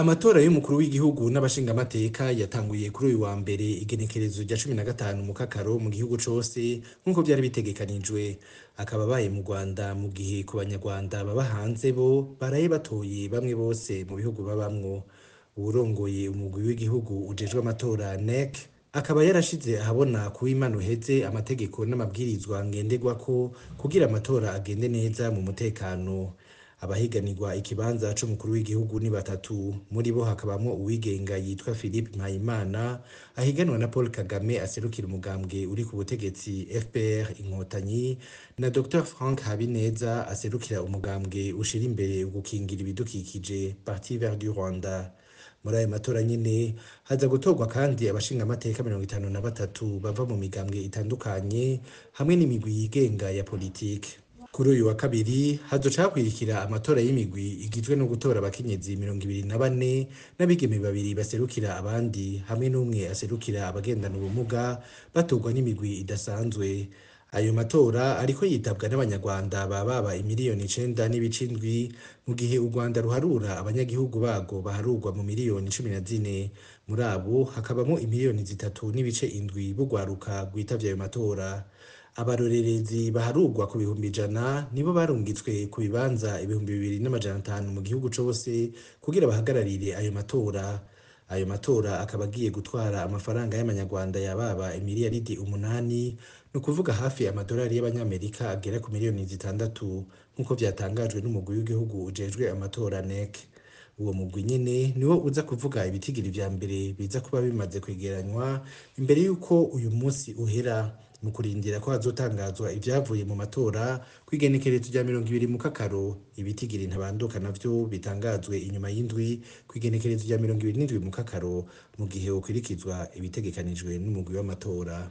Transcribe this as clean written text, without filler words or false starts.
Amatora y'umukuru w'igihugu n'abashingamateka yatanguye kuri uyu wa mbere, igenekerezo rya 15 Mukakaro, mu gihugu cose nk'uko vyari bitegekanijwe. Akaba abaye mu Rwanda mu gihe ku Banyarwanda baba hanze bo baraye batoye bamwe bose mu bihugu babamwo. Uwurongoye umugwi w'igihugu ujejwe amatora, NEC, akaba yarashize ahabona kuw'Imana uheze amategeko n'amabwirizwa ngenderwako kugira amatora agende neza mu mutekano. Abahiganirwa ikibanza c'umukuru w'igihugu ni batatu, muri bo hakabamwo uwigenga yitwa Philippe Mpayimana ahiganwa na Paul Kagame aserukira umugambwe uri ku butegetsi FPR Inkotanyi, na Dr Frank Habineza aserukira umugambwe ushira imbere ugukingira ibidukikije, Parti Vert du Rwanda. Muri ayo matora nyene haza gutorwa kandi abashingamateka 53 bava mu migambwe itandukanye hamwe n'imigwi yigenga ya politike. Kuri uyu wa kabiri hazoca hakwirikira amatora y'imigwi igizwe no gutora abakenyezi 24 n'abigeme babiri baserukira abandi hamwe n'umwe aserukira abagendana ubumuga, batorwa n'imigwi idasanzwe. Ayo matora ariko yitabwa n'Abanyarwanda bababa imiliyoni 9.7, mu gihe u Rwanda ruharura abanyagihugu barwo baharurwa mu miliyoni 14. Muri abo hakabamo imiliyoni 3.7 b'urwaruka rwitavye ayo matora. Abarorerezi baharurwa ku 100,000 nibo barungitswe ku bibanza 2500 mu gihugu cose kugira bahagararire ayo matora. Ayo matora akaba agiye gutwara amafaranga y'amanyarwanda yababa imiliyaridi 8, ni ukuvuga hafi amadolari y'Abanyamerika agera ku miliyoni 6, nk'uko vyatangajwe n'umugwi w'igihugu ujejwe amatora, NEC. Uwo mugwi nyene niwo uza kuvuga ibitigiri vya mbere biza kuba bimaze kwegeranywa imbere y'uko uyu munsi uhera, mu kurindira ko hazotangazwa ivyavuye mu matora kw'igenekerezo rya 20 Mukakaro. Ibitigiri ntabanduka navyo bitangazwe inyuma y'indwi, kw'igenekerezo rya 27 Mukakaro, mu gihe hokwirikizwa ibitegekanijwe n'umugwi w'amatora.